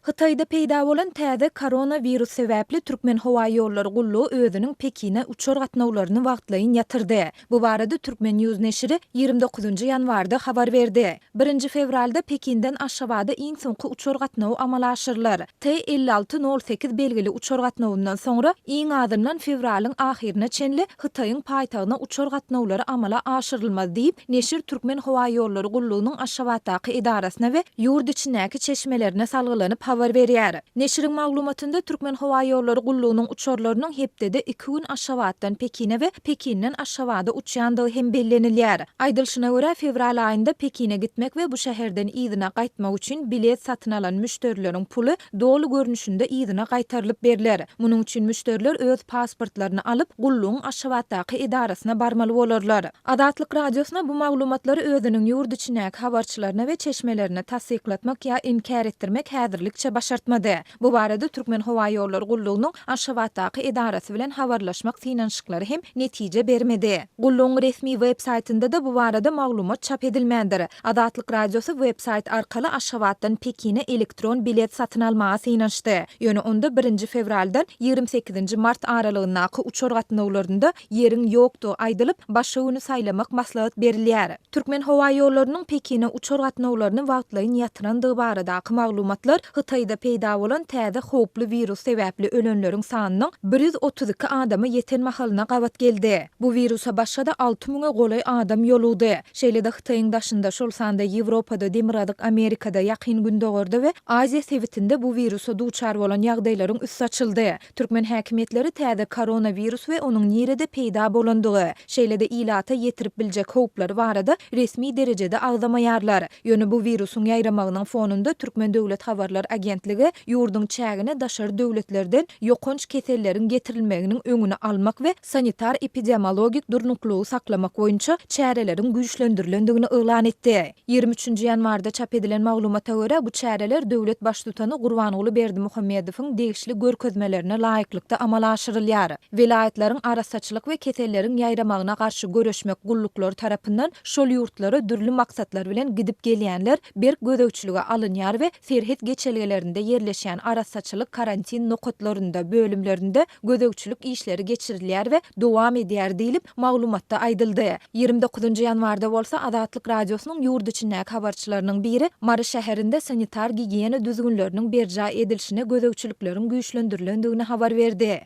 Hytaýda peýda bolan täze koronawirus sebäpli Türkmenhowaýollary gullugy özüniň Pekine uçar gatnawlaryny wagtlaýyn ýatyrdy. Bu barada Turkmen News neşiri 29 ýanwarda habar berdi. Birinji fewralda Pekinden Aşgabada iň soňky uçar gatnawy amala aşyrylar. T 56 nol sekiz belgili uçar gatnawyndan soňra iň azyndan fewralyň ahyryna çenli Hytaýyň paýtagtyna uçar gatnawlary amala aşyrylmaz diýip, neşir Türkmenhowaýollary gullugynyň Aşgabatdaky edarasyna we ýurt içindäki çeşmelerine salgylanyp habar berýär. Neşiriň maglumatynda Türkmenhowaýollary gullugynyň uçarlarynyň hepdede iki gün Aşgabatdan Pekine we Pekinden Aşgabada uçýandygy hem bellenilýär. Aýdylyşyna görä, fewral aýynda Pekine gitmek we bu şäherden yzyna gaýtmak üçin bilet satyn alan müşderileriň puly doly görnüşinde yzyna gaýtarylyp berler. Munuň üçin müşderiler öz pasportlaryny alyp, gullugyň Aşgabatdaky edarasyna barmaly bolarlar. Azatlyk Radiosyna bu maglumatlary özüniň ýurt içindäki habarçylaryna we çeşmelerine tassyklatmak ýa inkär etdirmek häzirlikçe başartmady. Bu barada Türkmenhowaýollary gullugynyň Aşgabatdaky edarasy bilen habarlaşmak synanyşyklary hem netije bermedi. Gullugyň resmi web saýtynda-da bu barada maglumat çap edilmändir. Azatlyk Radiosy web saýt arkaly Aşgabatdan Pekine elektron bilet satyn almaga synanyşdy. Ýöne onda birinji fewraldan 28-nji mart aralygyndaky uçar gatnawlarynda ýeriň ýokdugy aýdylyp, başga güni saýlamak maslahat berilýär. Türkmenhowaýollarynyň Pekine uçar gatnawlaryny wagtlaýyn ýatyrandygy baradaky maglumatlar Hytaýda peýda bolan täze howply wirus sebäpli ölenleriň sanynyň 132 adama ýeten mahalyna gabat geldi. Bu wirusa başga-da alty müňe golaý adam ýolugdy. Şeýle-de Hytaýyň daşynda, şol sanda Ýewropada, Demirgazyk Amerikada, Ýakyn Gündogarda we Aziýa sebitinde bu wirusa duçar bolan ýagdaýlaryň üsti açyldy. Türkmen häkimiýetleri täze koronawirus we onuň nirede peýda bolandygy, şeýle-de ilata ýetirip biljek howplary barada resmi derejede agzamaýarlar. Ýöne bu wirusyň ýaýramagynyň fonunda Türkmen döwlet habarlar agentligi ýurduň çägine daşary döwletlerden ýokanç keselleriň getirilmeginiň öňüni almak we sanitar-epidemiologik durnuklylygy saklamak boýunça çäreleriň güýçlendirilendigini yglan etdi. 23-nji ýanwarda çap edilen maglumata görä, bu çäreler döwlet Baştutany Gurbanguly Berdimuhamedowyň degişli görkezmelerine laýyklykda amala aşyrylýar. Welaýatlaryň arassaçylyk we keselleriň ýaýramagyna garşy göreşmek gulluklary tarapyndan şol ýurtlara dürli maksatlar bilen gidip gelýänler berk gözegçilige alynýar we serhet geçelgelerinde ýerleşýän arassaçylyk karantin nokatlarynda, bölümlerinde gözegçilik işleri geçirilýär we dowam edýär diýlip, maglumatda aýdyldy. 29 ýanwarda bolsa Azatlyk Radiosynyň ýurt içindäki habarçylarynyň biri Mary şäherinde sanitar-gigiýena düzgünleriniň berjaý edilişine gözegçilikleriň güýçlendirilendigini habar berdi.